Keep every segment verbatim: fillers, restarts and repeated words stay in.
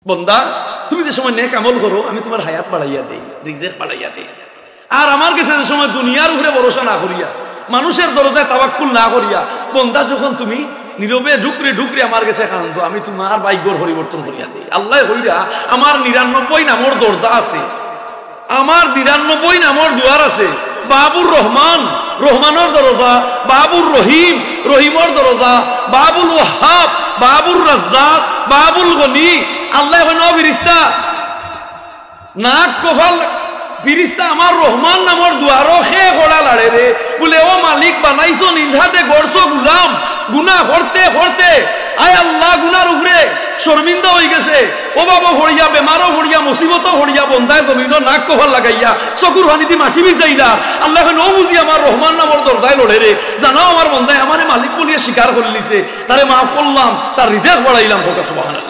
বন্দা, তুমি যে সময় নেক আমল করো, আমি তুমার হায়াত বাড়াইয়া দেই, রিজেক বাড়াইয়া দেই। আর আমার গেছে যে সময় দুনিয়ার উপরে ভরসা না করিয়া, মানুষের দরজায় তাওয়াক্কুল না করিয়া, বন্দা, যখন তুমি নীরবে ডুকরে ডুকরে আমার গেছে কান্দো, আমি তুমার ভাগ্যর পরিবর্তন করিয়া দেই। আল্লায় কইরা, আমার নিরানব্বই নামর দরজা আছে, আমার নিরানব্বই নামর দুয়ার আছে। বাবুর রহমান, রহমানর দরজা, বাবুর রহিম, রহিমর দরজা, বাবুল ওয়াহাব, বাবুর রাজ্জাক, বাবুল গনি। আল্লায় কইন, "ও ফিরিস্তা, নাক কপাল, ফিরিস্তা, আমার রহমান নামর দুয়ারো কে কড়া লাড়ে রে?" বুলে, "ও মালিক, বানাইছো নিজ হাতে, গড়ছো গুলাম, গুনা করতে করতে, আয় আল্লাহ, গুনার উপরে শর্মিন্দা অইগেছে, অভাবো পড়িয়া, বেমারো পড়িয়া, মুসিবতো পড়িয়া, বন্দায় জমিনো নাক কপাল লাগাইয়া, চকুর পানিদি মাটি ভিজাইলা। আল্লায় কইন, ও বুঝি আমার রহমান নামর দরজায় লড়ে রে, জানাও আমার বন্দায় আমারে মালিক বলিয়া স্বীকার করিলিছে, তারে মাফ করলাম, তার রিজেক বাড়াইলাম।" কউক্কা সুবহানাল্লাহ।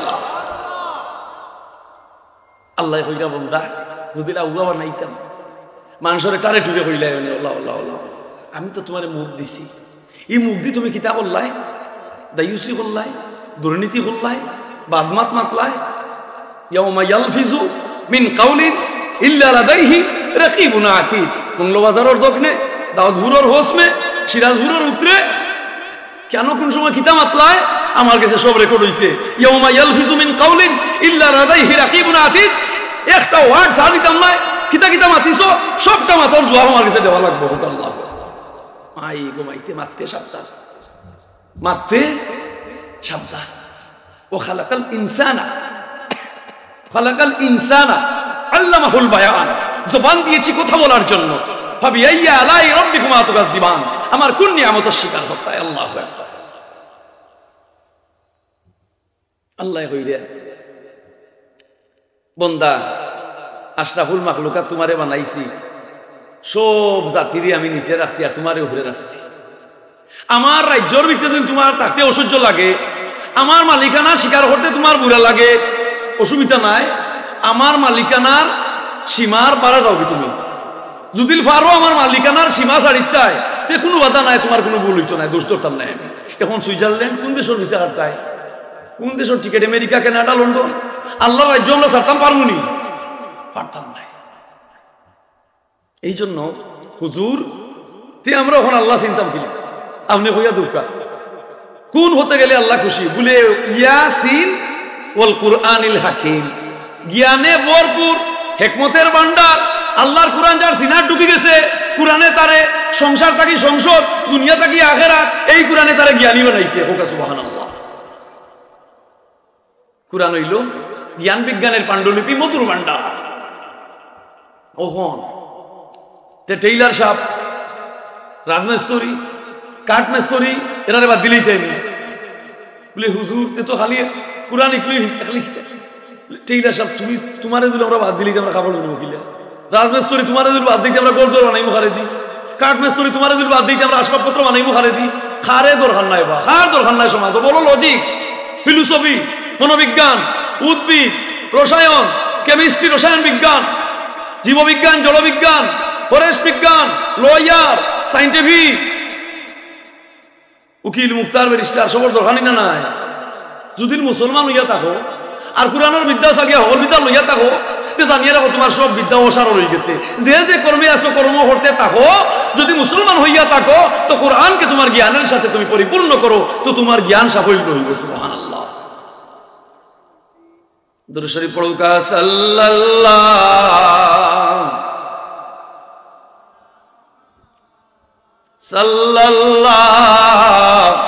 আল্লায় কইরা, বন্দা, যুদি লাউয়া বানাইতাম, মানষরে টারে টুরে কইলায়, মানে, "ওলা, ওলা, ওলা, ওলা। আমি তো তুমারে মুখ দিছি। ই মুখ দি তুমি কিতা করলায়? দায়ুসি করলায়, দুর্নীতি করলায়, বাদমাত মাতলায়।" ইয়াউমা ইয়ালফিজু মিন কাউলিন ইল্লা লাদাইহি রাকিবুন আতিদ। মৌলভীবাজারর দক্ষিণে, দাউদপুরর পশ্চিমে, সিরাজপুরর উত্তরে, কেন কোন সময় কিতা মাতলায়, আমার গেছে সব রেকর্ড অইছে। ইয়াউমা ইয়ালফিজু মিন কাউলিন ইল্লা লাদাইহি রাকিবুন আতিদ। একটা ওয়ার্ড ছাড় দিতাম নায়, কিতা কিতা মাতিছো, সবটা মাতর জুয়াব আমার গেছে দেওয়া লাগবো। কউক্কা আল্লাহ। মাই গো মাইতে, মাততে সাবধান, মাততে সাবধান। ও খালাকাল ইনসানা, খালাকাল ইনসানা, আল্লামাহুল বায়ান। জবান দিয়েছি কথা বলার জন্য। ফাবিআইয়ি আলাই রাব্বিকুমা তুকাজ্জিবান। আমার কোন নিয়ামতর স্বীকার করতায়? আল্লাহু আকবার। আল্লায় কইরা, বন্দা, আশরাফুল মাখলুকাত তুমারে বানাইছি, সব জাতিরে আমি নিচে রাখছি আর তুমারে উপরে রাখছি। আমার রাজ্যর ভিতরে যুদি তুমার থাকতে অসহ্য লাগে, আমার মালিকানা স্বীকার করতে তুমার বুরা লাগে, অসুবিধা নাই। আমার মালিকানার সীমার বারা যাওগি তুমি। যুদি পারো আমার মালিকানার সীমা ছাড়িতায়, তে কুনু বাধা নাই, তুমার কুনু ভুল অইতো নায়, দোষ ধরতাম নায় আমি। এখন সুইজারল্যান্ড কুন দেশর ভিসা কাটতায়? কুন দেশর টিকিট? America, Canada, London? আল্লাহর রাজ্য আমরা ছাড়তাম পারমুনি? পারতাম নায়। এই জন্য হুজুর, তে আমরা অখন আল্লাহ চিনতাম কিলা? আপনে কইয়া দেউক্কা। কুন পথে গেলে আল্লাহ খুশি? বুলে, ইয়াসিন ওয়াল কুরআনিল হাকিম। জ্ঞানে ভরপুর, হেকমতের ভান্ডার। আল্লাহর কুরআন যার সিনাত ঢুকি গেছে, কুরআনে তারে সংসার থাকি সংসদ, দুনিয়া থাকি আখেরাত, এই কুরআনে তারে জ্ঞানী বানাইছে। কউক্কা সুবহানাল্লাহ। কুরআন অইলো জ্ঞান বিজ্ঞানের পাণ্ডুলিপি, মধুর ভান্ডার। অখন তে টেইলার সাব, রাজমিস্ত্রি, কাঠমিস্ত্রি, এরারে বাদ দিলেই তাই নি। বুলে, "হুজুর, তে তো খালি কুরআন ইকলু, খালি কিতা?" বুলে, "টেইলার সাব, তুমি, তুমারে যুদি আমরা বাদ দিলেই তে আমরা কাপড় বানাইমু কিলা? রাজমিস্ত্রি, তুমারে যুদি বাদ দিলেই তে আমরা ঘর দুয়ার বানাইমু কারেদি? কাঠমিস্ত্রি, তুমারে যুদি বাদ দিলেই তে আমরা আসবাবপত্র বানাইমু কারেদি?" কারে দরকার নাই বা, কার দরকার নাই সমাজো? বলো, লজিক্স, ফিলোসফি, মনোবিজ্ঞান, উদ্ভিদ, রসায়ন, কেমিস্ট্রি, রসায়ন বিজ্ঞান, জীববিজ্ঞান, জলবিজ্ঞান, ফরেস্ট বিজ্ঞান, লয়ার, সায়েন্টিফিক, উকিল, মুক্তার, ব্যারিস্টার, সবর দরকার নি না নাই? যুদি মুসলমান অইয়া থাকো আর কুরআনর বিদ্যা ছাড়িয়া হকল বিদ্যা লইয়া থাকো, তে জানিয়া রাখো, তুমার সব বিদ্যা অসার অইগেছে। যে যে কর্মে আছো, কর্ম করতে থাকো, যুদি মুসলমান অইয়া থাকো, তো কুরআনকে তুমার জ্ঞানের সাথে তুমি পরিপূর্ণ করো, তো তুমার জ্ঞান সাফল্য অইবো। সুবহানাল্লাহ। দুরূদ শরীফ পড়ুক্কা, সাল্লাল্লাহ, সাল্লাল্লাহ,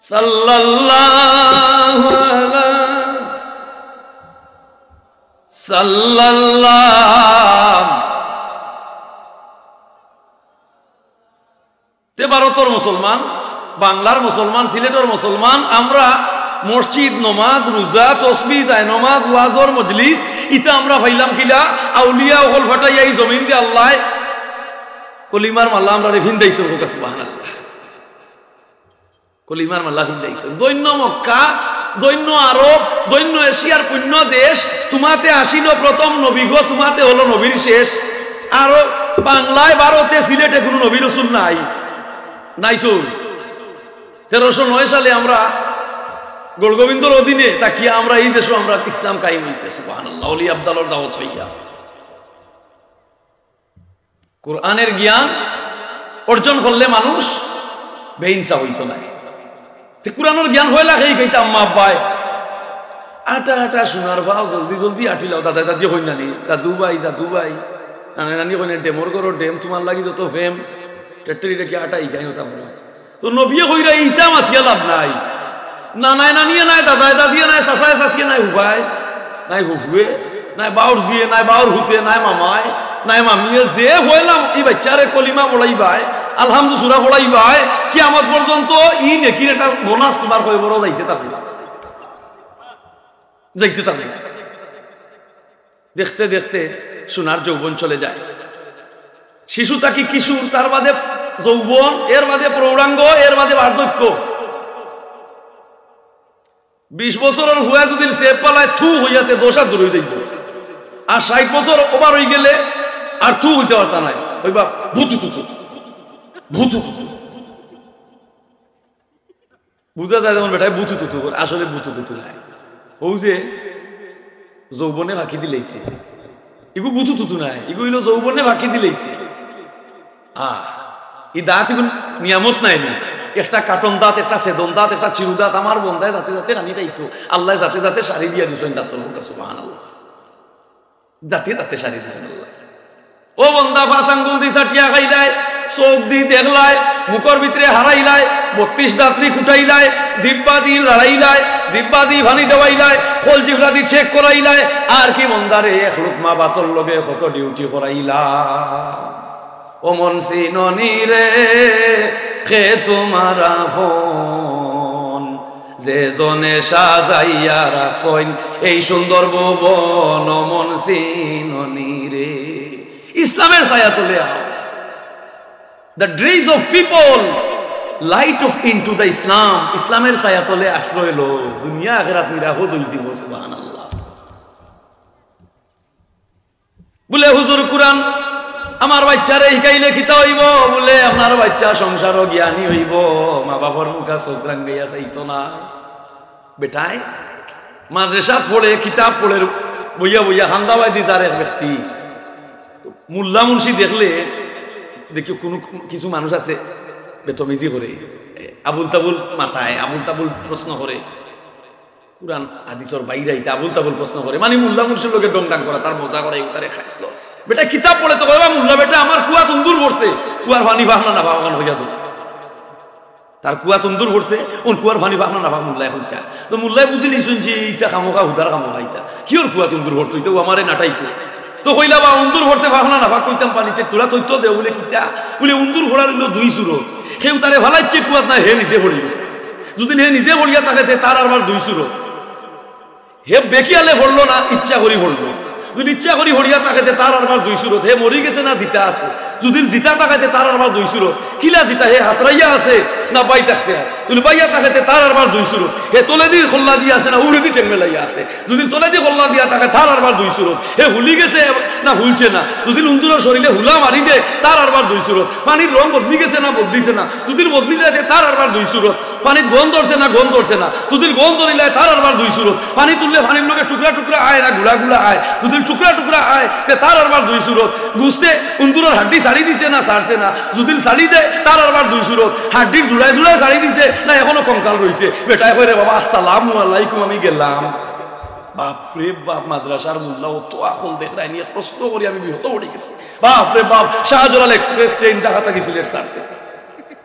সাল্লাল্লাহু আলা, সাল্লাল্লাহ। তে ভারতর মুসলমান, বাংলার মুসলমান, সিলেটর মুসলমান, আমরা মসজিদ, নমাজ, রোজা, তসবি, জায়নমাজ, ওয়াজর মজলিস, ইতা আমরা পাইলাম কিলা? আউলিয়া অকল ফাটাইয়া ই জমিন দি আল্লায় কলিমার মালা আমরারে ফিন্দাইছইন। কউক্কা সুবহানাল্লাহ। কলিমার মালা ফিন্দাইছইন। ধন্য মক্কা, ধন্য আরব, ধন্য এশিয়ার পুণ্য দেশ, তুমাতে আসিল প্রথম নবী গো, তুমাতে হলো নবীর শেষ। আরো বাংলায়, ভারতে, সিলেটে কুনু নবী রসুল নাই, নাইছইন। তেরোশো নয় সালে আমরা গৌর গোবিন্দর অধীনে থাকিয়া আমরা এই দেশো আমরা ইসলাম কায়েম অইছে। সুবহানাল্লাহ। অলি আবদালর দাওয়াত পাইয়া। কোরআনের জ্ঞান অর্জন করলে মানুষ বেইনসাফ অইতো নায়। তে কোরআনর জ্ঞান অইলা কেই কইতা আম্মা আব্বায়। আটা আটা সোনার পাও, জলদি জলদি আটিলাও, দাদায় দাদিয়ে কইন না নি, দাদু ভাই, দাদু ভাই। নানায় নানিয়ে কইন, ডেমর ঘরো ডেম, তুমার লাগি যত ফেম, টেট্টেরি রেখে আটা ইখাইন ওটা বলো। তো নবিয়ে কইরা ইতা মাতিয়া লাভ নাই। নানায় নানিয়ে নায়, দাদায় দাদিয়ে নায়, চাচায় চাচিয়ে নায়, ফুফায় নায়, ফুফুয়ে নায়, বাউর জিয়ে নায়, বাউর হুতে নায়, মামায় নায়, মামিয়ে যে অইলাম, ই বাইচ্চারে কলিমা পড়াইবায়, আলহামদু সুরা পড়াইবায়, কিয়ামত পর্যন্ত ই নেকির একটা বোনাস তুমার কবরো যাইতে থাকবো, যাইতে থাকবো। দেখতে দেখতে সোনার যৌবন চলে যায়। শিশু থাকি কিশোর, তার বাদে যৌবন, এর বাদে প্রৌঢ়াঙ্গ, এর বাদে বার্ধক্য। বিশ বছরর ফুয়া যদি ছেপ ফালায়, থু অইয়া তে দশ হাত দূর অইযাইবো। আর ষাইট বছর ওভার অইগেলে আর থু অইতে পারতা নায়, অইবা ভুতু তুতু, ভুতু তুতু। বুঝা যায় যেমন বেটায় বুতু তুতু করে, আসলে বুতু তুতু নায়। অউ যে যৌবনে ফাঁকি দিলাইছে, ইগু বুতু তুতু নায়, ইগু অইলো যৌবনে ফাঁকি দিলাইছে। আহ, ই দাঁত ইগু নিয়ামত নায় নি? একটা কাটন দাঁত, একটা সেদন দাঁত, একটা চিরু দাঁত, আমার বন্দায় যাতে যাতে খানি খাইতো, আল্লায় যাতে যাতে সারি দিয়া দিছইন দাঁতর মুখে, সুবহানাল্লাহ। দাঁতে দাঁতে সারি দিছইন আল্লায়। ও বন্দা, পাঁচ আঙ্গুল দি চাটিয়া খাইলায়, চউখ দি দেখলায়, মুখর ভিতরে হারাইলায়, বত্রিশ দাঁত দি কুটাইলায়, জিব্বা দি লড়াইলায়, জিব্বা দি পানি দেওয়াইলায়, কলজিফড়া দি চেক করাইলায়, আর কি বন্দারে এক লুকমা ভাতর লগে কত ডিউটি করাইলা। ও মন চিননি রে, কে তুমার আপন, যে জনে সাজাইয়া রাখছইন এই সুন্দর ভুবন, ও মন চিননি রে। ইসলামের ছায়া তলে আও। The rays of people, light of into the Islam. ইসলামের ছায়া তলে আশ্রয় লও, দুনিয়া আখেরাত নিরাপদ অইযিবো। সুবহানাল্লাহ। বুলে, "হুজুর, কুরআন আমার বাইচ্চারে হিকাইলে কিতা অইবো?" বুলে, "আপনার বাইচ্চা সংসারো জ্ঞানী অইবো, মা বাপর মুখা চউখ রাঙ্গাইয়া চাইতো না।" বেটায় মাদ্রাসাত পড়ে, কিতাব পড়ের, বইয়া বইয়া কান্দা বায়দি যার এক ব্যক্তি। মুল্লা মুন্সি দেখলে, দেখি কুনু কিছু মানুষ আছে, বেতমিজি করে, আবুল তাবুল মাতায়, আবুল তাবুল প্রশ্ন করে। কুরআন হাদিসর বাইরে ইতা আবুল তাবুল প্রশ্ন করে, মানি মুল্লা মুন্সির লগে ডংডাং করা, তার মজা করা, ইগুতারে খাইছলো। বেটা কিতাব পড়ে তো কয়, "বা মুল্লা বেটা, আমার কুয়াত উন্দুর পড়ছে, কুয়ার পানি পাক না নাপাক অখন কইয়া দেও।" তার কুয়াত উন্দুর পড়ছে, অন কুয়ার পানি পাক না নাপাক মুল্লায় কইতা। তো মুল্লায় বুঝিলিছইন যে ইতা খামোখা হুদার খামোখা ইতা। কিওর কুয়াত উন্দুর পড়তো? ইতা অউ আমারে নাটাইতো। তো কইলা, "বা উন্দুর পড়ছে পাক না নাপাক কইতাম পানিতে, তোরা তথ্য দেও।" বুলে, "কিতা?" বুলে, "উন্দুর পড়ার অইলো দুই সুরত। কেউ তারে ফালাইছে কুয়াত না, হে নিজে পড়ি গেছে।" যুদি হে নিজে পড়িয়া থাকে, তে তার আরবার দুই সুরত। হে বেখিয়ালে পড়লো না, ইচ্ছা করি পড়লো। যুদি ইচ্ছা করি পড়িয়া থাকে, তে তার আরবার দুই সুরত। হে মরি গেছে না জিতা আছে? যুদি জিতা থাকে, তে তার আরবার দুই সুরত। কিলা জিতা? হে হাতরাইয়া আছে না বাই থাকতে আর? যুদি বাইয়া থাকে, তে তার আরবার দুই সুরত। হে তলেদি কল্লা দিয়া আছে না উরেদি ঠেং মেলাইয়া আছে? যুদি তলেদি কল্লা দিয়া থাকে, তার আরবার দুই সুরত। হে হুলি গেছে না হুলছে না? যুদি উন্দুরর শরীরে হুলা মারি দে, তার আরবার দুই সুরত। পানির রং বদলি গেছে না বদলিছে না? যুদি বদলি যায়, তে তার আরবার দুই সুরত। পানিত গন্ধ ধরছে না গন্ধ ধরছে না? যুদি গন্ধ ধরিলায়, তার আরবার দুই সুরত। পানি তুললে পানির লগে টুকরা টুকরা আয় না গুলা গুলা আয়? যুদি টুকরা টুকরা আয়, তে তার আরবার দুই সুরত। গুস্তে উন্দুরর হাড্ডি ছাড়ি দিছে না ছাড়ছে না? যুদি ছাড়ি দেয়, তার আরবার দুই সুরত। হাড্ডির জুড়ায় জুড়ায় ছাড়ি দিছে না এখনো কঙ্কাল রইছে? বেটায় কয়, "রে বাবা, আসসালামু আলাইকুম, আমি গেলাম।" বাপ রে বাপ, মাদ্রাসার মুল্লা অত আকল দেখরায়নি, এক প্রশ্ন করি আমি বিহত পড়ি গেছি। বাপ রে বাপ, শাহজালাল এক্সপ্রেস ট্রেন ঢাকা থাকি সিলেট ছাড়ছে।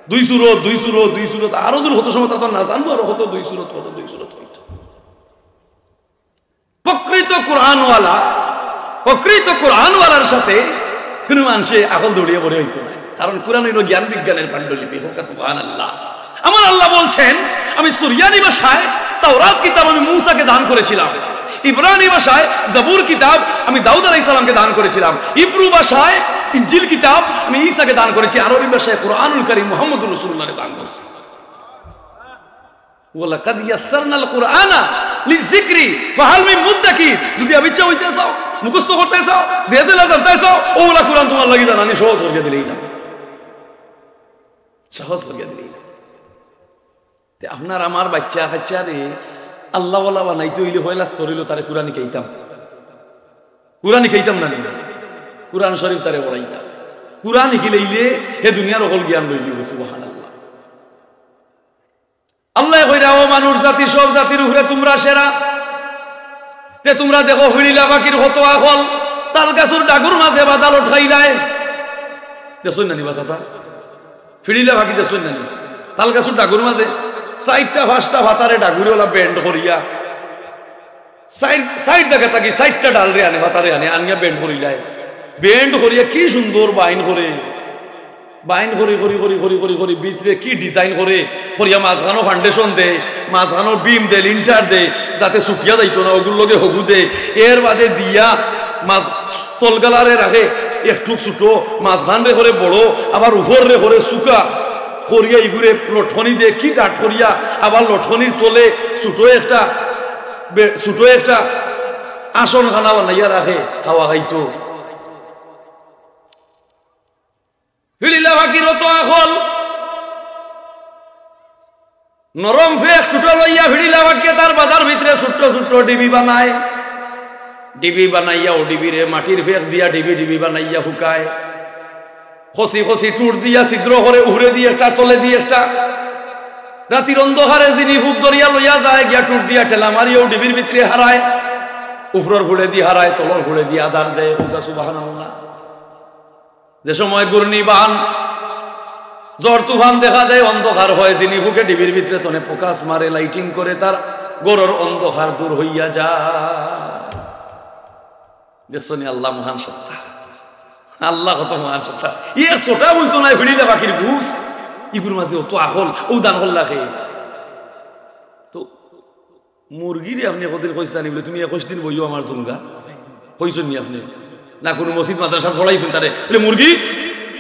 দুই সুরত, দুই সুরত, দুই সুরত, আরো দূর কত সময় তা তো না জানবো, আরো কত দুই সুরত, কত দুই সুরত অইতো। প্রকৃত কোরআনওয়ালা, প্রকৃত কোরআনওয়ালার সাথে কুনু মানষে আকল দৌড়িয়া বড় অইতো নায়, কারণ কোরআন অইলো জ্ঞান বিজ্ঞানের পাণ্ডুলিপি। হোক সুবহানাল্লাহ। আমার আল্লাহ বলছেন, "আমি সুরিয়ানি ভাষায় তাওরাত কিতাব আমি মূসাকে দান করেছিলাম, ইব্রানি ভাষায় জবুর কিতাব আমি দাউদ আলাইহিস সালামকে দান করেছিলাম, ইব্রু ভাষায় ইঞ্জিল কিতাব আমি ঈসাকে দান করেছি, আরবি ভাষায় কোরআনুল কারীম মুহাম্মদুর রাসূলুল্লাহরে দান করছি।" "ওয়ালাকাদ ইয়াসসারনাল কুরআনা লিযযিকরি ফাহাল মিন মুদ্দাকির।" যুদি আবিচ্ছা অইতে চাও, মুখস্থ করতে চাও, যে যেলা জানতে চাও, অউলা কোরআন তুমার লাগি জানানি সহজ করিয়া দিলাইলাম। সহজ করিয়া দিলাইলাম। তে আপনার আমার বাইচ্চা কাইচ্চারে আল্লাহওয়ালা বানাইতে অইলে পয়লা স্তর অইলো তারে কুরআন হিকাইতাম। কুরআন হিকাইতাম না নি? কুরআন শরীফ তারে পড়াইতাম। কুরআন হিকিলাইলে হে দুনিয়ার অকল জ্ঞান লইলিবো। সুবহানাল্লাহ। আল্লায় কইরা, "ও মানুষ জাতি, সব জাতির উপরে তুমরা সেরা।" তে তুমরা দেখো, ফিড়িলা পাখির কত আকল, তাল গাছর ডাগুর মাঝে বাধা লটকাইলায়। দেখছইন না নি বা চাচা? ফিড়িলা পাখি দেখছইন না নি? তাল গাছর ডাগুর মাঝে চাইরটা পাঁচটা পাতারে ডাগুরে ওলা বেন্ড করিয়া, চাইর, চাইর জাগা থাকি চাইরটা ডালরে আনে, পাতারে আনে, আনিয়া বেন্ড করিলায়। বেন্ড করিয়া কি সুন্দর বাইন করে, বাইন করি, করি, করি, করি, করি, করি, ভিতরে কি ডিজাইন করে, করিয়া মাঝখানো ফাউন্ডেশন দেয়, মাঝখানো বিম দেয়, লিন্টার দেয়, যাতে ছুটিয়া যাইতো না, ওগুর লগে হগু দেয়। এর বাদে দিয়া মাঝ, তলগালারে রাখে একটু ছোট, মাঝখানরে করে বড়, আবার উপররে করে চুকা, করিয়া ইগুরে লটকনি দেয়, কি ডাট করিয়া, আবার লটকনির তলে ছোট একটা, বে-, ছোট একটা আসন খানা বানাইয়া রাখে, খাওয়া খাইতো। ফিড়িলা পাখির অত আকল। নরম ফেক টুটো লইয়া ফিড়িলা পাখিয়ে তার বাধার ভিতরে ছোট্ট ছোট্ট ডিবি বানায়। ডিবি বানাইয়া ও ডিবিরে মাটির ফেক দিয়া ডিবি ডিবি বানাইয়া হুকায়। খসি খসি টুট দিয়া ছিদ্র করে, উপরে দি একটা, তলে দি একটা। রাতির অন্ধকারে জিনি ফুক ধরিয়া লইয়া যায় গিয়া, টুট দিয়া ঠেলা মারিয়া ও ডিবির ভিতরে হারায়। উপরর ফুড়ে দি হারায়, তলর ফুড়ে দি আধার দেয়। কউক্কা সুবহানাল্লাহ। যে সময় ঘূর্ণিবান, ঝড় তুফান দেখা দেয়, অন্ধকার হয়, জিনি ফুকে ডিবির ভিতরে তনে ফোকাস মারে, লাইটিং করে, তার ঘরর অন্ধকার দূর হইয়া যায়। দেখছনি আল্লাহ মহান সত্তা, আল্লাহ কত মহান সত্তা। ই এক ছোটা বলতো না, ফিড়িলা পাখির ঘুষ, ইগুর মাঝে অত আকল, ও দান করলা খে। তো মুরগিরে আপনে কদিন কইছলা নি বুলে, "তুমি একুশ দিন বইও আমার জুমগা"? কইছইন নি আপনে? না কুনু মসজিদ মাদ্রাসাত পড়াইছইন তারে? বুলে, "মুরগি,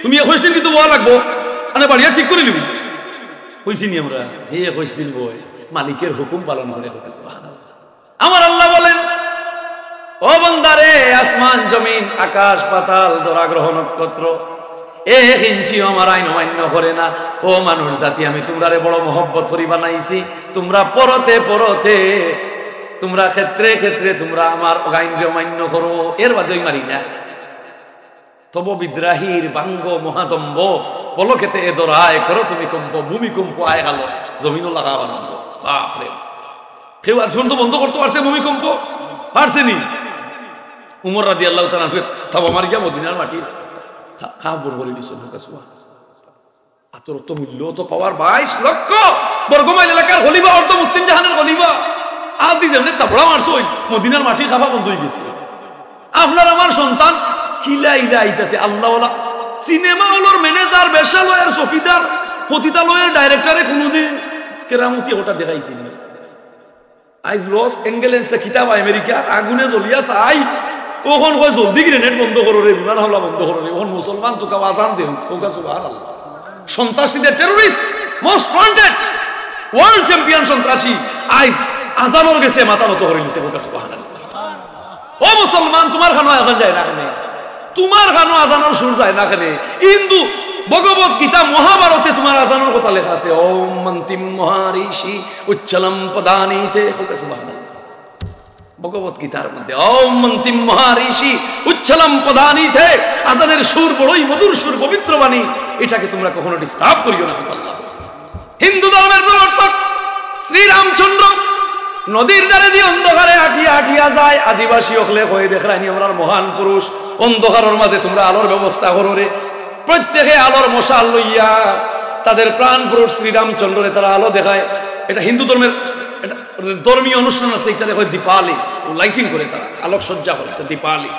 তুমি একুশ দিন কিন্তু বওয়া লাগবো, আনে বাড়িয়া ঠিক করি নিবি।" কইছি নি আমরা? হে একুশ দিন বয়, মালিকের হুকুম পালন করে। কউক্কা সুবহানাল্লাহ। আমার আল্লাহ বলেন, "ও বান্দারে, আসমান জমিন, আকাশ পাতাল, ধরা গ্রহ নক্ষত্র, এক ইঞ্চিও আমার আইন অমান্য করে না। ও মানুষ জাতি, আমি তুমরারে বড় মহব্বত করি বানাইছি। তুমরা পরতে পরতে, তুমরা ক্ষেত্রে ক্ষেত্রে তুমরা আমার আইনরে অমান্য করো, এর বাদে আমি মারি না। তব বিদ্রাহীর বাঙ্গ মহাদম্ভ, বলো খেতে এ দরায় করো তুমি কম্প, ভূমিকম্প আয় গেল, জমিনও লাগাব আরম্ভ।" বাপ রে, কেউ আজ পর্যন্ত বন্ধ করতে পারছে ভূমিকম্প? পারছে নি? উমর রাদিয়াল্লাহু তাআলা আনহু থাবা মারিয়া মদিনার মাটি কা-, কাবর করে দিছে। কউক্কা সুবহানাল্লাহ। অত অর্থ মূল্য, অত পাওয়ার, বাইশ লক্ষ বর্গ মাইল এলাকার খলিফা, অর্ধ মুসলিম জাহানের খলিফা। আদি যেমনে তাবড়া মারছে, ওই মদিনার মাটি কাবা বন্ধ হয়ে গেছে। আপনার আমার সন্তান কিলা ইলা ইতাতে আল্লাহওয়ালা, সিনেমা হলর ম্যানেজার, বেশ্যা লয়ের চকিদার, পতিতালয়ের ডাইরেক্টরে কোনোদিন কেরামতি ওটা দেখাইছে নি? আইজ লস এঞ্জেলেসে কিতাব আমেরিকার আগুনে জ্বলিয়া চাই, অখন কয় জলদি গ্রেনেড বন্ধ করো রে, বিমান হামলা বন্ধ করো রে। অখন মুসলমান তো কেউ আজান দেও, কউক্কা সুবহানাল্লাহ। সন্ত্রাসীদের terrorist, most wanted, world champion সন্ত্রাসী, আইজ আজানর গেছে মাথা নত করে নিছে, কউক্কা সুবহানাল্লাহ। ও মুসলমান, তুমার কানো আজান যায় না কেনে? তুমার কানো আজানর সুর যায় না কেনে? হিন্দু ভগবত গীতা মহাভারতে তুমার আজানর কথা লেখা আছে, "ওম মন্ত্রিম মহারিষি উচ্ছলম পদানীতে।" কউক্কা সুবহানাল্লাহ। ভগবত গীতার মধ্যে, "ওম মন্ত্রিম মহারিষি উচ্ছলম পদানীতে।" আজানের সুর বড়ই মধুর সুর, পবিত্র বাণী, এটাকে তুমরা কখনো ডিস্টার্ব করিও না, আল্লাহ। হিন্দু ধর্মের প্রবর্তক শ্রীরামচন্দ্র নদীর ধারে দিয়া অন্ধকারে আটিয়া আটিয়া যায়। আদিবাসী অকলে কয়, "দেখরায়নি আমরার মহান পুরুষ, অন্ধকারর মাঝে তুমরা আলোর ব্যবস্থা করো রে।" প্রত্যেকে আলোর মশাল লইয়া তাদের প্রাণ পুরুষ শ্রীরামচন্দ্ররে তারা আলো দেখায়। এটা হিন্দু ধর্মের একটা ধর্মীয় অনুষ্ঠান আছে, এটারে কয় দীপালি। ও লাইটিং করে তারা, আলোকসজ্জা করে, এটা দীপালি,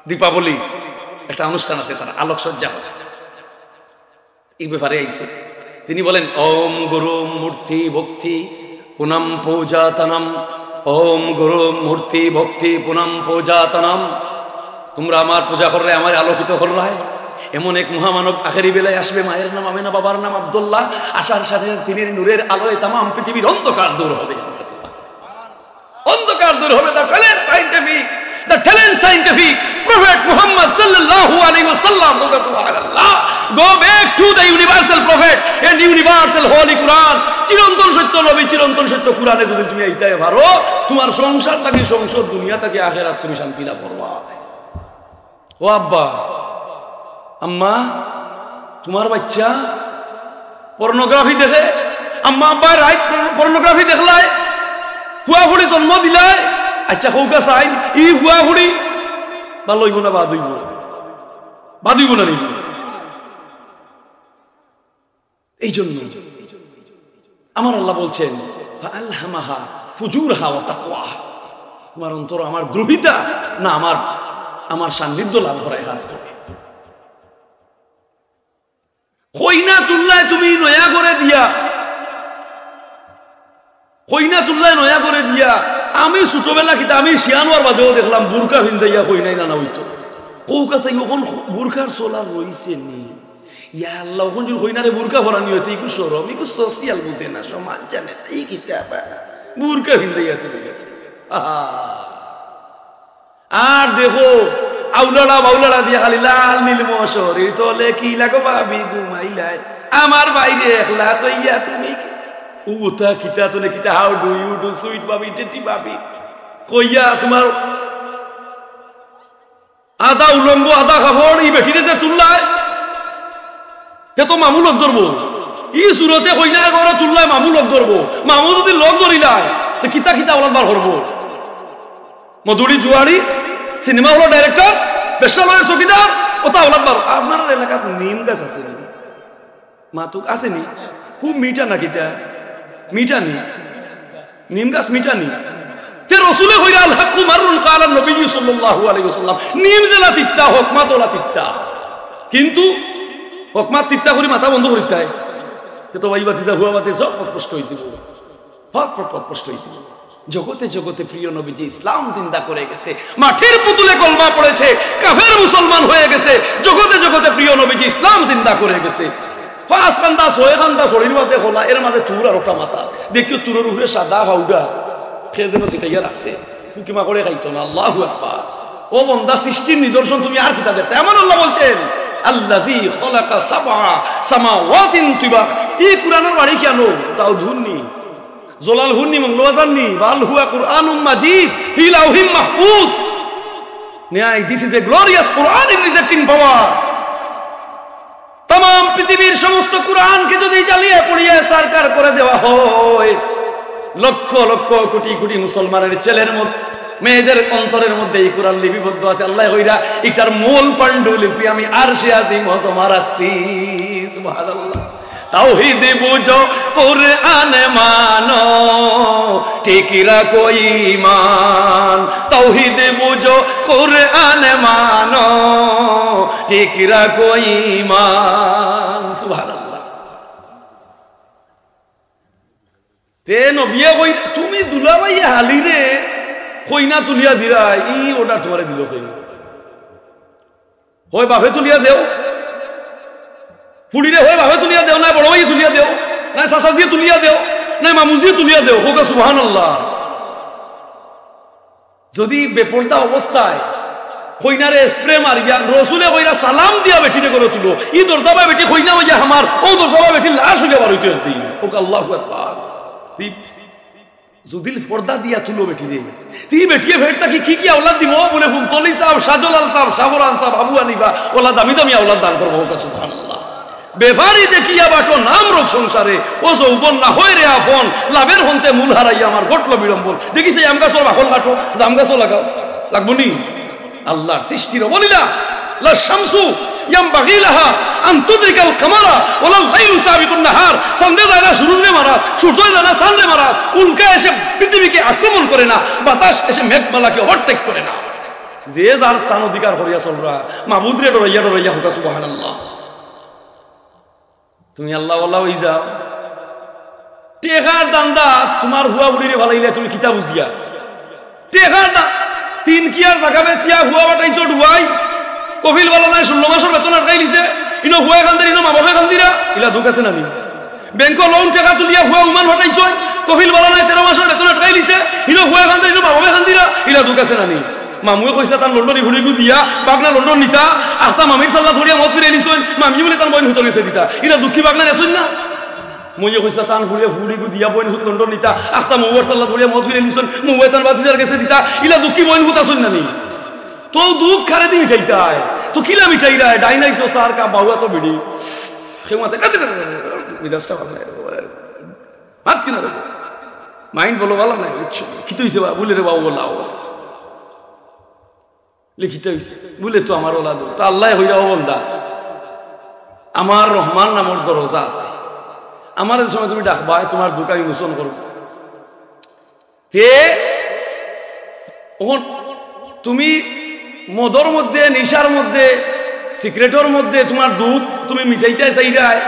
দীপাবলি একটা অনুষ্ঠান আছে, তারা আলোকসজ্জা করে। এই ব্যাপারে আইছে। তিনি বলেন, "ওম গুরু মূর্তি ভক্তি পুনম পূজাতনম, ওম গুরু মূর্তি ভক্তি পুনম পূজাতনম।" তুমরা আমার পূজা কররায়, আমারে আলোকিত কররায়। এমন এক মহামানব আখেরি বেলায় আসবে, মায়ের নাম আমেনা, বাবার নাম আব্দুল্লাহ। আসার সাথে সাথে তিনির নূরের আলোয় তামাম পৃথিবীর অন্ধকার দূর হবে। অন্ধকার দূর হবে, তা ফেলে scientific. The talent scientific prophet Muhammad sallallahu alaihi wasallam. Go back to the universal prophet and universal holy Quran. চিরন্তন সত্য নবী, চিরন্তন সত্য কোরআনে যদি তুমি আইতায় পারো, তোমার সংসার থাকি সংসদ, দুনিয়া থাকি আখেরাত, তুমি শান্তি লাভ করবা। ও আব্বা, আম্মা, তোমার বাচ্চা পর্নোগ্রাফি দেখে, আম্মা আব্বায় রাইত পর্নোগ্রাফি দেখলায়, ফুয়া ফুড়ি জন্ম দিলায়। আচ্ছা, কউক্কা চাইন, ই ফুয়া ফুড়ি ভালা অইবো না বাদ অইবো? বাদ অইবো না নি? এই জন্য আমার আল্লাহ বলছেন, "ফাআলহামাহা ফুজুরহা ওয়া তাকওয়াহা।" তোমার অন্তর আমার দ্রোহিতা না আমার, আমার সান্নিধ্য লাভ করায় কাজ করে। কইনা তুললায় তুমি নয়া ঘরে দিয়া, কইনা তুললায় নয়া ঘরে দিয়া। আমি ছোটবেলা কিতা, আমি শিয়ান অওয়ার বাদেও দেখলাম বুরকা ফিন্দাইয়া কইনায় নানা অইতো। কউক্কা চাই, অখন বুরকার চল আর রইছে নি? ইয়া আল্লাহ, অখন যদি কইনারে বুরকা পরানি অইতো, ইগু শরম, ইগু social বুঝে না, সমাজ জানে না, ই কিতা বা বুরকা ফিন্দাইয়া চলে গেছে। আহা। আর দেখো, আউলাড়া বাউলাড়া দিয়া খালি লাল নীল মশারির তলে কিলা গো ভাবি ঘুমাইলায়, আমার ভাইরে একলা থইয়া তুমি কি? উতা কিতা তনে কিতা, how do you do sweet ভাবি, টেটি ভাবি? কইয়া তোমার আধা উলঙ্গ, আধা কাপড়, ই বেটিরে যে তুললায়, তে তো মামু লগ ধরবো। ই সুরতে কইনা ঘরে তুললায়, মামু লগ ধরবো। মামু যদি লগ ধরিলায়, তে কিতা কিতা আওলাদ বার করবো? মধুড়ি জুয়াড়ি, সিনেমা হলো director, বেশ্যা লয়ের চকিদার, অতা আওলাদ বার। আপনারার এলাকাত নিম গাছ আছে নি? মাতুক আছে নি? খুব মিঠা না কিতা? মিঠা নি? নিম গাছ মিঠা নি? তে রসুলে কইরা, "আল হাক্কু মাররুন কালান নবী সাল্লাল্লাহু আলাইহি ওয়াসাল্লাম।" নিম যেলা তিতা, হকমাত অলা তিতা। কিন্তু হকমাত তিতা করি মাথা বন্ধ করি তাই। তে তো ভাই ভাতিজা, হুয়া ভাতিজা, সব পথভ্রষ্ট অইতে বলবো। হক পথভ্রষ্ট অইতে বলবো। জগতে জগতে প্রিয় নবীজি ইসলাম জিন্দা করে গেছে। মাটির পুতুলে কলমা পড়েছে, কাফের মুসলমান হয়ে গেছে। জগতে জগতে প্রিয় নবীজি ইসলাম জিন্দা করে গেছে। পাঁচ কান্দা, ছয় কান্দা, ছড়ির মাঝে খোলা, এর মাঝে তুর আর ওটা মাথা। দেখিও তুরর উপরে সাদা পাউডার, সে যেন ছিটাইয়া রাখছে। ফুকি মাকড়ে খাইতো না। আল্লাহু আকবার। ও বন্দা, সৃষ্টির নিদর্শন তুমি আর কিতা দেখতে? এমন আল্লাহ বলছেন, "আল্লাযী খালাকা সাবআ সামাওয়াতিন তিবাক।" এই কোরআনের বাড়ি কেন? তাও ধুননি। জলাল হুননি, মৌলভীবাজার নি, "বাল হুয়া কুরআনুম মাজিদ ফি লাউহিম মাহফুজ।" ন্যায়, this is a glorious Quran in rejecting power. তামাম পৃথিবীর সমস্ত কোরআনকে যদি জ্বালিয়ে পুড়িয়ে ছারখার করে দেওয়া হয়, লক্ষ লক্ষ কোটি কোটি মুসলমানের ছেলের মধ্যে, মেয়েদের অন্তরের মধ্যে এই কোরআন লিপিবদ্ধ আছে। আল্লাহ কইরা, "ইটার মূল পাণ্ডুলিপি আমি আরশে আজিম জমা রাখছি।" সুবহানাল্লাহ। তাওহীদ বুঝো, কোরআন মানো, টিকি রাখো ঈমান। তাওহীদ বুঝো, কোরআন মানো, টিকি রাখো ঈমান। সুবহানাল্লাহ। তে নবিয়ে কই, "তুমি দুলাভাইয়ে হালিরে কইনা তুলিয়া দিরায়, ই order তোমারে দিল কই?" হয় বাপে তুলিয়া দেও, ফুড়িরে হয় বাপে তুলিয়া দেও, না বড় ভাইয়ে তুলিয়া দেও, না চাচাজিয়ে তুলিয়া দেও, না মামুজিয়ে তুলিয়া দেও। কউক্কা সুবহানাল্লাহ। যদি বেপর্দা অবস্থায় কইনারে spray মারিয়া, রসুলে কইরা সালাম দিয়া বেটিরে ঘরো তুলো, ই দরজাবায় বেটি কইনা অইয়া আমার, অউ দরজাবায় বেটি লাশ অইয়া বার অইতো একদিন। কউক্কা আল্লাহু আকবার। যদি পর্দা দিয়া তুলো বেটিরে, তে বেটিয়ে ফেট থাকি কি কি আওলাদ দিবো? বলে, ফুলতলি সাব, শাহজালাল সাব, শাহপরান সাব, আবু হানিফা, অলা দামি দামি আওলাদ দান করবো। কউক্কা সুবহানাল্লাহ। বেপারি দেখিয়া বাটো নাম রোগ সংসারে, ও যৌবন না হয় রে আপন, লাভের হন্তে মূল হারাইয়া আমার ঘটলো বিড়ম্বন। দেখিছে আম গাছর বাকল কাটো, জাম গাছও লাগাও, লাগবো নি? আল্লাহর সৃষ্টির অবলীলা। লা শামসু ইয়ামবাগি লাহা আন তুদরিকাল কামারা ওয়ালাল লাইলু সাবিকুন নাহার। চান্দে যায় না সূর্যরে মারা, সূর্য যায় না চান্দরে মারা, উল্কা এসে পৃথিবীকে আক্রমণ করে না, বাতাস এসে মেঘমালাকে overtake করে না। যে যার স্থান অধিকার করিয়া চলরা, মাবুদরে ডরাইয়া ডরাইয়া। কউক্কা সুবহানাল্লাহ। তুমি আল্লাহ আল্লাহ অই যাও। টেকার ধান্দা, তোমার ফুয়া ফুড়িরে ফালাইলে তুমি কিতা বুঝিয়া? টেকার দা-, তিন কিয়ার জাগা বেচিয়া ফুয়া পাঠাইছো ডুবাই, কফিল বালা নাই, ষোলো মাসর বেতন আটকাই দিছে, ইনো ফুয়ায় কান্দের, ইনো মা বাপে কান্দিরা, ইলা দুখ আছে না নি? ব্যাংকো loan টেকা তুলিয়া ফুয়া উমান পাঠাইছো, কফিল বালা নাই, তেরো মাসর বেতন আটকাই দিছে, ইনো ফুয়ায় কান্দের, ইনো মা বাপে কান্দিরা, ইলা দুখ আছে না নি? মামুয়ে কইছলা তান লন্ডনি ফুড়িগু দিয়া বাগনা লন্ডন নিতা, আখতা মামির সাল্লাত পড়িয়া মদ ফিরাইলিছইন, মামিয়ে বুলে তান বইন হুতর গেছে দিতা। ইলা দুঃখী বাগনা নেছইন না? মইয়ে কইছলা তান ফুড়িয়ে ফুড়িগু দিয়া বইন হুত লন্ডন নিতা, আখতা মউয়ার সাল্লাত পড়িয়া মদ ফিরাইলিছইন, মউয়ায় তান বাতিজার গেছে দিতা। ইলা দুঃখী বইন হুত আছইন না নি? তো দুঃখ কারেদি মিটাইতায়, তো কিলা মিটাইরায়? ডাইনাই তো সার কা বাউয়া তো বিড়ি। খেমাতে মিজাজটা ভালা নাই রে বাবা। মাত কিনা রে? মাইন্ড বলো ভালা নাই, বুঝছো? কিতা অইছে বা? বুলে রে বাবা, ওলা অবস্থা। লিখিতে অইছে। বুলে তো আমার ওলা দো। তা আল্লায় কইরা, "ও বন্দা, আমার রহমান নামর দরজা আছে। আমার যে সময় তুমি ডাকবায়, তোমার দুঃখ আমি মোচন করব।" তে অখন তুমি মদর মধ্যে, নিশার মধ্যে, সিগারেটর মধ্যে তোমার দুঃখ তুমি মিটাইতায় চাইরায়,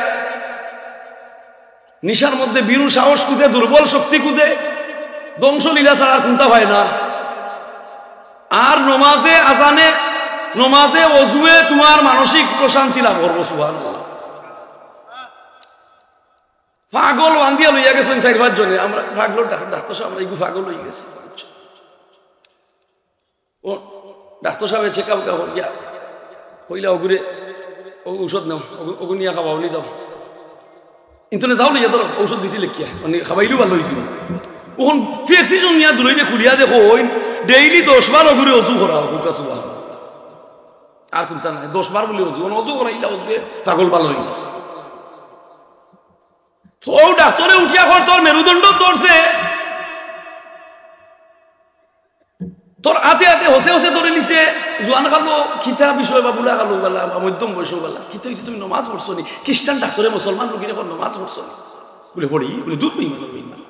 নিশার মধ্যে ভীরু সাহস খুঁজে, দুর্বল শক্তি খুঁজে, ধ্বংসলীলা ছাড়া আর কুন্তা পায় না। আর নমাজে আজানে, নমাজে অজুয়ে তোমার মানসিক প্রশান্তি লাভ করবো। সুবহানাল্লাহ। পাগল বান্ধিয়া লইয়া গেছইন চাইর পাঁচ জনে, আমরা পাগলর ডাক-, ডাক্তার সাব, আমরা ইগু পাগল অইগেছি। ও ডাক্তার সাবে চেক আপ করিয়া কইলা, "ওগুরে, ও ঔষধ নেও, ওগু, ওগু নিয়া খাওয়াও, নি যাও। ইন্তনে যাও লইয়া ধরো, ঔষধ দিছি লেখিয়া, মানে খাওয়াইলেও ভালা অইছিল।" অখন প্রেসক্রিপশন নিয়া দূরইবে খুলিয়া দেখইন, ডেইলি দশ বার ওগুরে অজু করা, হুকা সুবহানাল্লাহ। আর কুন্তা নাই, দশ বার বুলে অজু, অজু করাইলা, অজুয়ে পাগল ভালা অইগেছে। তো ডাক্তারে উঠিয়া কর, "তোর মেরুদণ্ড ধরছে, তোর আতে আতে হসে হসে ধরি নিছে, জোয়ান কালো কিতা বিষয় বা বুড়া কালো বালা বা মধ্যম বয়স বালা, কিতা অইছে, তুমি নমাজ পড়ছো নি?" খ্রিস্টান ডাক্তারে মুসলমান রুগীরে কর, "নমাজ পড়ছো নি?" বুলে, "পড়ি।" বুলে, "দূর বেইমান, বেইমান।"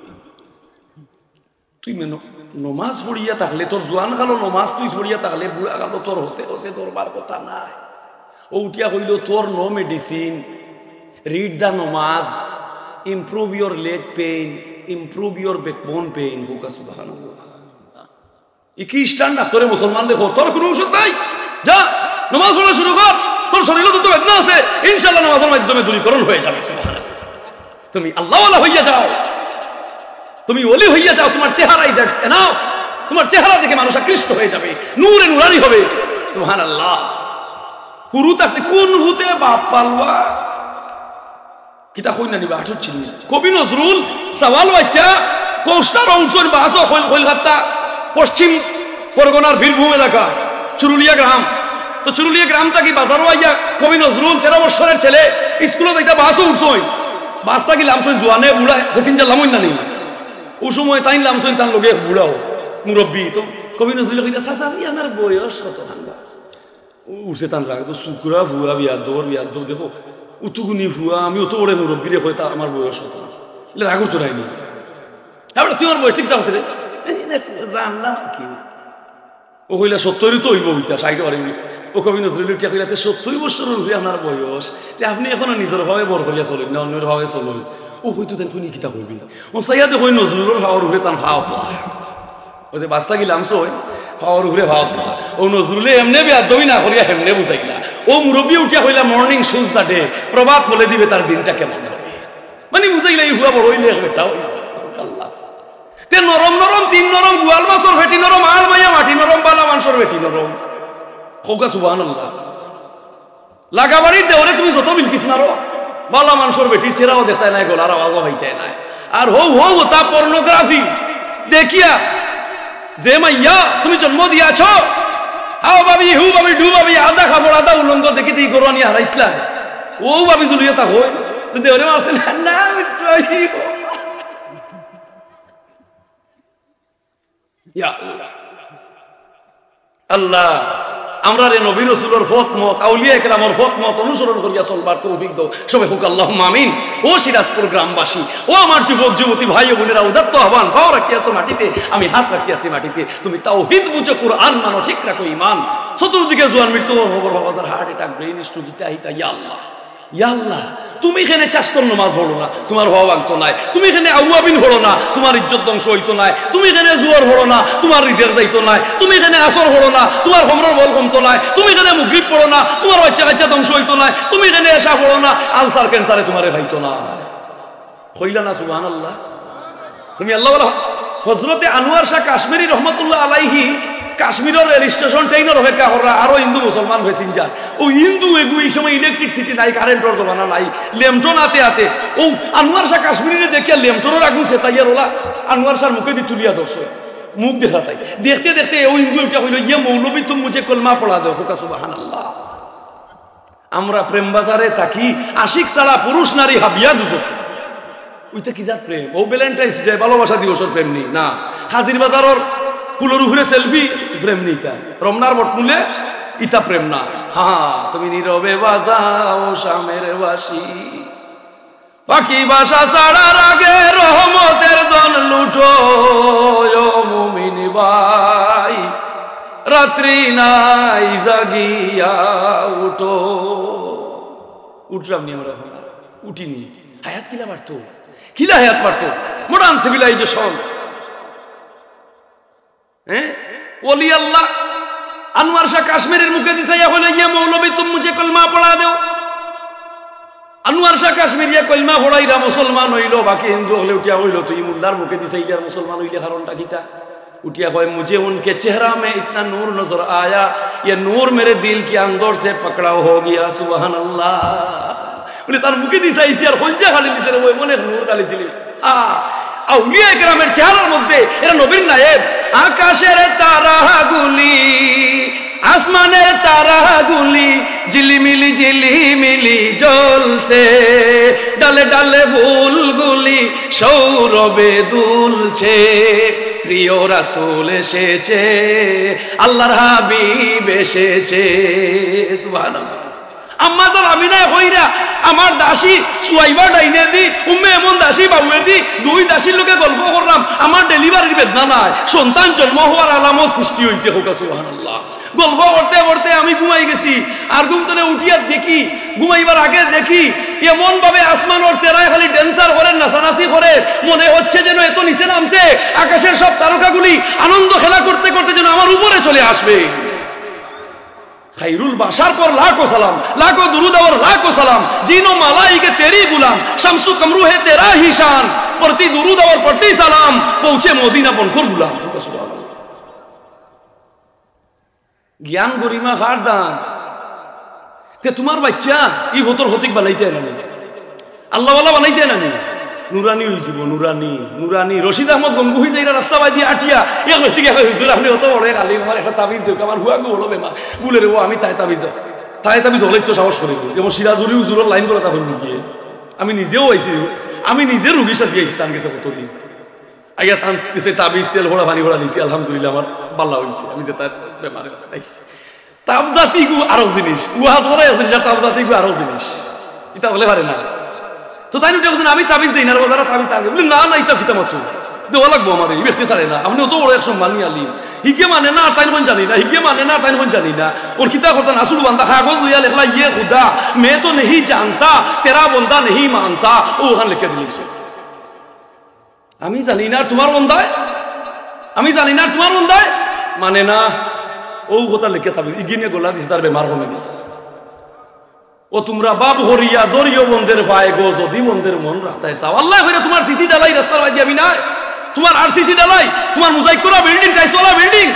তুই মেনো-, নমাজ পড়িয়া থাকলে, তোর জোয়ান কালো নমাজ তুই পড়িয়া থাকলে, বুড়া কালো তোর হসে হসে ধরবার কথা নায়। ও উঠিয়া কইলো, "তোর no medicine, read the নমাজ, improve your leg pain, improve your backbone pain।" হুকা সুবহানাল্লাহ। ই খ্রিস্টান ডাক্তারে মুসলমানরে কর, "তোর কুনু ঔষধ নাই, যা নমাজ পড়া শুরু কর, তোর শরীরো যত বেদনা আছে ইনশাআল্লাহ নমাজর মাধ্যমে দূরীকরণ হয়ে যাবে।" সুবহানাল্লাহ। তুমি আল্লাহওয়ালা হইয়া যাও, তুমি ওলি হইয়া যাও, তোমার চেহারাই that's enough। তোমার চেহারা দেখে মানুষ আকৃষ্ট হয়ে যাবে, নূরে নুরানি হবে। সুবহানাল্লাহ। হুরু থাকতে কুন হুতে বাপ পালবা? কিতা কই না নিবা, আঠুর চিনি। কবি নজরুল সাওয়াল বাইচ্চা কৌস্টার উঠছইন বাসো কইল-, কইলকাতা পশ্চিম পরগনার বীরভূম এলাকা চুরুলিয়া গ্রাম। তো চুরুলিয়া গ্রাম থাকি বাজারো আইয়া কবি নজরুল তেরো বছরের ছেলে স্কুলো যাইতা বাসো উঠছইন। বাস থাকি লামছইন জোয়ানে বুড়া প্যাসেঞ্জার লামইন না নি। ও সময় তাইন লামছইন তান লগে বুড়াও মুরব্বী। তো কবি নজরুল কইলা, "চাচা, ই আপনার বয়স কত?" ও উঠছে তান রাগ, তো শুকুরা ফুয়া বিয়াদ্দবর বিয়াদ্দব, দেখো, উতুগুনি ফুয়া, আমি অত বড় মুরব্বীরে কয়, তা আমার বয়স কত? এলে রাগ তো রাইনি। আমরা তুই আমার বয়স ঠিক থাকতে রে। এই না, জানলাম আর কি। ও কইলা, "সত্তরই তো অইবো, ইতা ষাইট পারিবি।" ও কবি নজরুল উঠিয়া কইলা, "তে সত্তর বছর অইছে আপনার বয়স, তে আপনি এখনো নিজর ভাবে বড় করিয়া চলইন না, অন্যর ভাবে চলইন।" ও কইতো তেন কুনি কিতা কইবি? ও চাইয়া দেখইন নজরুলর পাওর উপরে তান পাও তো। ওই যে বাস্তা গিলাম সই, পাওর উপরে পাও তো। ও নজরুলে এমনে বেয়াদবি না করিয়া হেমনে বুঝাইলা। ও মুরব্বী উঠিয়া কইলা, "Morning shows the day, প্রভাত বলে দিবে তার দিনটা কেমন হবে।" মানে বুঝাইলা, এই হুয়া বড় অইলে বেটা অইবো। আল্লাহ। তে নরম নরম, দিন নরম, গোয়াল মাছর পেটি নরম, আল মাইয়া মাটি নরম, বালা মানষর পেটি নরম। কউক্কা সুবহানাল্লাহ। লাগাবাড়ির দেওরে তুমি যত বিলকিস মারো, বালা মানষর বেটির চেহারাও দেখতায় নায়, গলার আওয়াজও পাইতায় নায়। আর হউ হউ ওতা পর্নোগ্রাফি দেখিয়া যে মাইয়া তুমি জন্ম দিয়াছ, হাও ভাবি, হু ভাবি, ডু ভাবি, আধা কাপড়, আধা উলঙ্গ দেখি দেখি গরু আনিয়া হারাইছলা। ও ভাবি জুলিয়া তা হই, তো দেওরে মারছে না, না, বুঝছো, ই হো। ইয়া আল্লাহ। আল্লাহ, আমরারে নবী রসুলর পথ মত, আউলিয়া একরামর পথ মত অনুসরণ করিয়া চলবার তৌফিক দাও। সবে কউক্কা আল্লাহুম্মা আমিন। ও সিরাজপুর গ্রামবাসী, ও আমার যুবক যুবতী ভাই ও বোনেরা, উদাত্ত আহ্বান, পাও রাখিয়াছো মাটিতে, আমি হাত রাখিয়াছি মাটিতে। তুমি তাওহীদ বুঝো, কুরআন মানো, ঠিক রাখো ঈমান। চতুর্দিকে জুয়ান মৃত্যু, খবর বাজার, heart attack, brain stroke, ইতা হিতা, ইয়া আল্লাহ। ইয়া আল্লাহ, তুমি কেনে চাস্তর নমাজ পড়ো না, তুমার হওয়া ভাঙতো নায়। তুমি কেনে আউয়াবিন পড়ো না, তুমার ইজ্জত ধ্বংস অইতো নায়। তুমি কেনে জোহর পড়ো না, তুমার রিজেক যাইতো নায়। তুমি কেনে আসর পড়ো না, তুমার হমরর বল কমতো নায়। তুমি কেনে মুগরিব পড়ো না, তুমার বাইচ্চা কাইচ্চা ধ্বংস অইতো নায়। তুমি কেনে এশা পড়ো না, আলসার ক্যান্সারে তুমারে খাইতো নায়। কইলা না সুবহানাল্লাহ? তুমি আল্লাহ বলো। হজরতে আনোয়ার শাহ কাশ্মীরি রহমতুল্লাহ আলাইহি কাশ্মীরর রেল স্টেশন ট্রেইনর অপেক্ষা কররা, আরো হিন্দু মুসলমান প্যাসেঞ্জার। ও হিন্দু এগু, ই সময় ইলেকট্রিসিটি নাই, কারেন্টর জমানা নাই, লেমটন আতে আতে। ও আনোয়ার শাহ কাশ্মীরিরে দেখিয়া লেমটনর আগুন সেতাইয়া রোলা আনোয়ার শাহর মুখেদি তুলিয়া ধরছে, মুখ দেখা তাই। দেখতে দেখতে ও হিন্দু উঠিয়া কইল, "ইয়ে মৌলবী, তুম মুঝে কলমা পড়া দেও।" কউক্কা সুবহানাল্লাহ। আমরা প্রেম বাজারে থাকি, আশিক ছাড়া পুরুষ নারী হাবিয়া দুজখে। ওইটা কি জাত প্রেম? ও ভ্যালেন্টাইন্স ডে, ভালোবাসা দিবসর প্রেম নি না। হাজির বাজারর ফুলর উপরে সেলফি প্রেম নি ইটা। রমনার বটমূলে ইটা প্রেম না। হ্যাঁ, তুমি নীরবে বাজাও শামের বাঁশি, পাখি বাসা ছাড়ার আগে রহমতের ধন লুটো, ও মুমিন ভাই, রাত্রি নাই জাগিয়া উঠো। উঠলাম নি আমরা এখন আর? উঠিনি। হায়াত কিলা বাড়তো, কিলা হায়াত বাড়তো, মডার্ন সিভিলাইজেশন। হ্যাঁ, ওলি আল্লাহ আনোয়ার শাহ কাশ্মীরির মুখেদি চাইয়া কইল, "ইয়ে মৌলবী, তুম মুঝে কলমা পড়া দেও।" আনোয়ার শাহ কাশ্মীরিয়ে কলমা পড়াইরা মুসলমান অইল, বাকি হিন্দু অকলে উঠিয়া কইল, "তুই মোল্লার মুখেদি চাইলে আর মুসলমান অইলে কারণটা কিতা?" উঠিয়া কয়, "মুঝে উনকে চেহারা মে ইতনা নূর নজর আয়া, ইয়ে নূর মেরে দিল কে আন্দর সে পাকড়াও হো গিয়া।" সুবহানাল্লাহ। বলে, "তার মুখেদি চাইছি আর কইলজা খালি দিছে রে, ওই মনে নূর খালি ছিল।" আ, আউলিয়া একরামের চেহারার মধ্যে এরা নবীর নায়েব। আকাশের তারাগুলি, আসমানের তারাগুলি ঝিলিমিলি ঝিলিমিলি জ্বলছে, ডালে ডালে ফুলগুলি সৌরভে দুলছে। প্রিয় রাসূল এসেছে, আল্লাহর হাবিব এসেছে। সুবহানাল্লাহ। আম্মা জান আমিনায় কইরা, "আমার দাসী সুয়াইবা ডাইনেদি, উম্মে এমন দাসী বাউয়েদি, দুই দাসীর লগে গল্প করলাম, আমার ডেলিভারির বেদনা নাই, সন্তান জন্ম হওয়ার আলামত সৃষ্টি হইছে।" কউক্কা সুবহানাল্লাহ। গল্প করতে করতে আমি ঘুমাই গেছি, আর ঘুম তনে উঠিয়া দেখি, ঘুমাইবার আগে দেখি, এমন ভাবে আসমানর তেরায় খালি ড্যান্সার করের, নাচানাচি করের, মনে হচ্ছে যেন এত নিচে নামছে, আকাশের সব তারকাগুলি আনন্দ খেলা করতে করতে যেন আমার উপরে চলে আসবে। খাইরুল বাশার পর লাখো সালাম, লাখো দুরুদ অওর লাখো সালাম, জিন ও মালাইকে তেরি গুলাম, শামসু কমরু হে তেরা হি শান, পড়তি দুরুদ অওর পড়তি সালাম, পৌঁছে মদিনা বনকর গুলাম। জ্ঞান গরিমা কার দান? তে তুমার বাইচ্চা ই ফতর হতিক বানাইতে না নি? আল্লাহওয়ালা বানাইতে না নি? নুরানি অইযিবো, নুরানি, নুরানি। রশিদ আহমদ গঙ্গুহি যাইরা রাস্তা বাদি আটিয়া, এক ব্যক্তি গিয়া কয়, "হুজুর, আপনে অত বড় এক আলিম, আমার একটা তাবিজ দেউক্কা, আমার ফুয়া গু বড় বেমার।" বুলে, "রে ও, আমি তাই তাবিজ দেও।" তাই তাবিজ অলাইতো সাহস করে দিছে। যেমন সিরাজুরি হুজুরর লাইন করা তখন রুগী। আমি নিজেও আইছি, আমি নিজে রুগীর সাথে আইছি, তার গেছে কতদিন। আগে তান গেছে তাবিজ, তেল ভরা, পানি ভরা নিছি, আলহামদুলিল্লাহ, আমার ভালা অইছে। আমি যে তার বেমারে আইছি। তাবজাতি গু আরো জিনিস, ওয়াজ করা এক জিনিস, আর তাবজাতি গু আরো জিনিস। ইতা অইলে পারে না। তো তাইন উঠিয়া কইছইন, "আমি তাবিজ দেই না রে বা, যারা তাবিজ তাবিজ।" বলে, "না, না, ইতা কিতা মাতছো? দেওয়া লাগবো আমারে, ই ব্যক্তি ছাড়ে না। আপনে অত বড় এক সম্মানী আলিম।" হিগে মানে না, তাইন কইন জানি না, হিগে মানে না, তাইন কইন জানি না। অর কিতা করতা, নাসুর বান্দা কাগজ লইয়া লেখলা, "ইয়ে খুদা, মে তো নেহি জানতা, তেরা বন্দা নেহি মানতা।" অউ অখান লেখিয়া দিলাইছে। আমি জানি না তুমার বন্দায়, আমি জানি না তুমার বন্দায়। মানে না, অউ কথা লেখে থাকবে, ইগিনে গলা দিছে, তার বেমার কমে গেছে। ও তুমরা বাপ হরিয়া ধরিও বন্দের পায় গো, যদি বন্দের মন রাখতায় চাও। আল্লায় কইরা তুমার সিসি ডালাই রাস্তার বাদি আমি নায়, তুমার আরসিসি ডালাই, তুমার মোজাইক করা বিল্ডিং, টাইলসওয়ালা বিল্ডিং।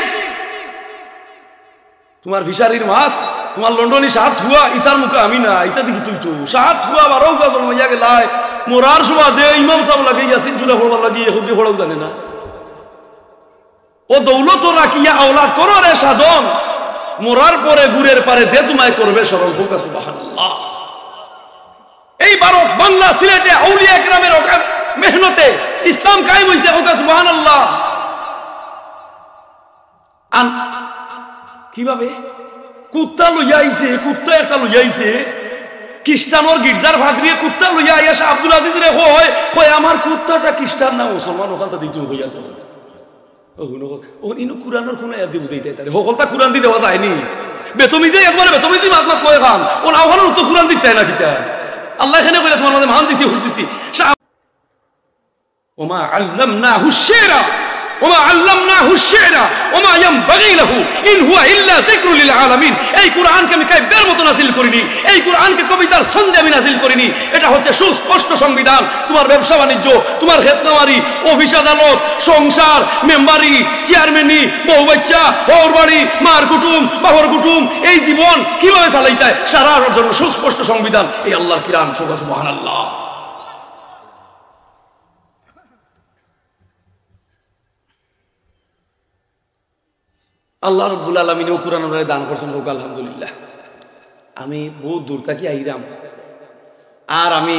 তুমার ফিশারির মাছ, তুমার লন্ডনি সাত ফুয়া, ইতার মুখে আমি না, ইতা দেখি তুই তো। সাত ফুয়া বারো ফুয়া জন্মাইয়া গেলায়, মরার সুবাদে ইমাম সাব লাগে ইয়াসিন জুড়া পড়বার লাগি, এহুদি পড়াও জানে না। ও দৌলত রাখিয়া আওলাদ করো রে সাধন, মরার পরে গুরের পারে যে তুমায় করবে স্মরণ। কউক্কা সুবহানাল্লাহ। এই ভারত, বাংলা, সিলেটে আউলিয়া একরামের অকাল মেহনতে ইসলাম কায়েম অইছে। কউক্কা সুবহানাল্লাহ। আন-, কিভাবে? কুত্তা লইয়া আইছে, কুত্তা একটা লইয়া আইছে। খ্রিস্টানর গির্জার পাদ্রিয়ে কুত্তা লইয়া আইয়া শাহ আব্দুল আজিজরে কয়, কয়, "আমার কুত্তাটা খ্রিস্টান না মুসলমান, অখানতা দিতে কইয়া দেও।" ও হুনো, ও ইনো কুরআনর কোন আয়াত দি বুঝাইতায় তারে? হকলতা কুরআন দি দেওয়া যায়নি। বেতমিজে একবারে বেতমিজি মাত মাত কয় খান। ও লাউখানোর উত্তর কুরআন দিতায় না কিতা? আল্লায় কেনে কইলা তুমার মাঝে মান দিছি, হুশ দিছি। শাহ ওমা আল্লামনাহু শিরা। ওমা আল্লামনাহু শি'রা ওমা ইয়ানবাগি লাহু ইন হুয়া ইল্লা যিকরুল লিল আলামিন। এই কোরআনকে আমি কাব্যের মতো নাজিল করিনি, এই কোরআনকে কবিতার ছন্দে আমি নাজিল করিনি। এটা হচ্ছে সুস্পষ্ট সংবিধান। তোমার ব্যবসা বাণিজ্য, তোমার খেতনামারি, অফিস আদালত, সংসার, মেম্বারি, চেয়ারম্যানি, বউ বাচ্চা, হউর বাড়ি, মার কুটুম, বাপর কুটুম, এই জীবন কিভাবে চালাইতায়, সারার জন্য সুস্পষ্ট সংবিধান এই আল্লাহর কিরাম। সুবহানাল্লাহ। আল্লাহ রব্বুল আলামিনেও কোরআন ওনারে দান করছেন, কউক্কা আলহামদুলিল্লাহ। আমি বহুত দূর থাকি আইরাম, আর আমি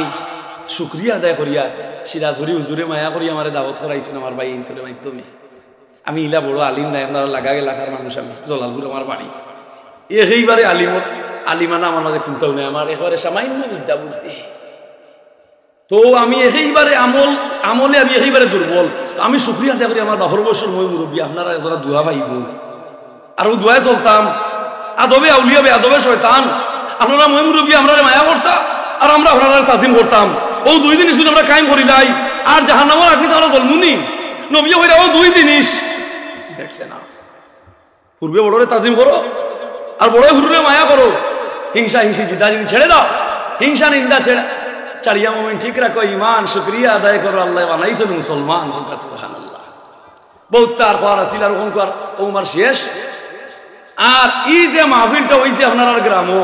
শুকরিয়া আদায় করিয়ার সিরাজুরি হুজুরে মায়া করি আমারে দাওয়াত করাইছইন আমার ভাইয়াইন্তর মাধ্যমে। আমি ইলা বড় আলিম নায়, আপনারা লাগা গেলাকার মানুষ, আমি জলালপুর আমার বাড়ি। একেবারে আলিম, আলিমানা আমার মাঝে কুন্তাও নাই, আমার একেবারে সামান্য বিদ্যা বুদ্ধি। তো আমি একেবারে আমল, আমলে আমি একেবারে দুর্বল। তো আমি শুকরিয়া আদায় করি আমার বাপর বয়সর ময় মুরব্বি, আপনারা যারা দোয়া পাইবো। আর অউ দোয়ায় চলতাম, আদবে আউলিয়া বেআদবে শয়তান, আপনারা ময় মুরব্বি আমরারে মায়া করতা, আর আমরা আপনারারে তাজিম করতাম। অউ দুই জিনিস যদি আমরা কায়েম করিলাই, আর জাহান্নামর আগুনে তো আমরা জ্বলমুনি। নবীয়ে কইরা অউ দুই জিনিস, that's enough। পূর্বে বড়রে তাজিম করো, আর বড়ে হুরুরে মায়া করো। হিংসা হিংসি জিদাজিদি ছেড়ে দাও, হিংসা নিন্দা ছেড়ে, ছাড়িয়া মুমিন ঠিক রাখো, ইমান শুকরিয়া আদায় করো, আল্লায় বানাইছইন মুসলমান। সুবহানাল্লাহ। বহুত তার কওয়ার আছিল, আর অখন কওয়ার অউ আমার শেষ। আর ই যে মাহফিলটা অইছে আপনারার গ্রামো,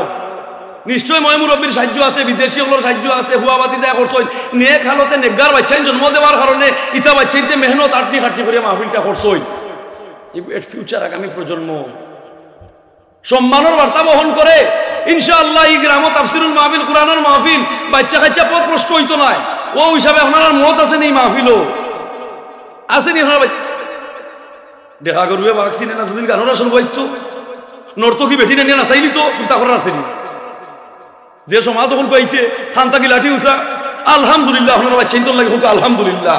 নিশ্চয় ময় মুরব্বির সাহায্য আছে, বিদেশি অকলর সাহায্য আছে, ফুয়া ভাতিজায় করছইন, নেক হালতে নেকগার বাইচ্চাইন জন্ম দেওয়ার কারণে ইতা বাইচ্চাইন্তে মেহনত আটনি খাটনি করিয়া মাহফিলটা করছইন। ই এর future আগামী প্রজন্ম সম্মানর বার্তা বহন করে। ইনশাআল্লাহ ই গ্রামো তাফসিরুল মাহফিল, কোরআনর মাহফিল, বাইচ্চা কাইচ্চা পথভ্রষ্ট অইতো নায়। অউ হিসাবে আপনারার মত আছে নি মাহফিলো? আছে নি আপনারার বাই-, দেখা করবে বাঘ চিনে না, যদি গানোর আসর বইতো, নর্তকী বেটি না নিয়া নাচাইলি তো, চিন্তা করার আছে নি? যে সমাজ অখন পাইছে, থান থাকি লাঠি উঁচা, আলহামদুলিল্লাহ, আপনারা বাইচ্চাইন্তর লাগি কউক্কা আলহামদুলিল্লাহ।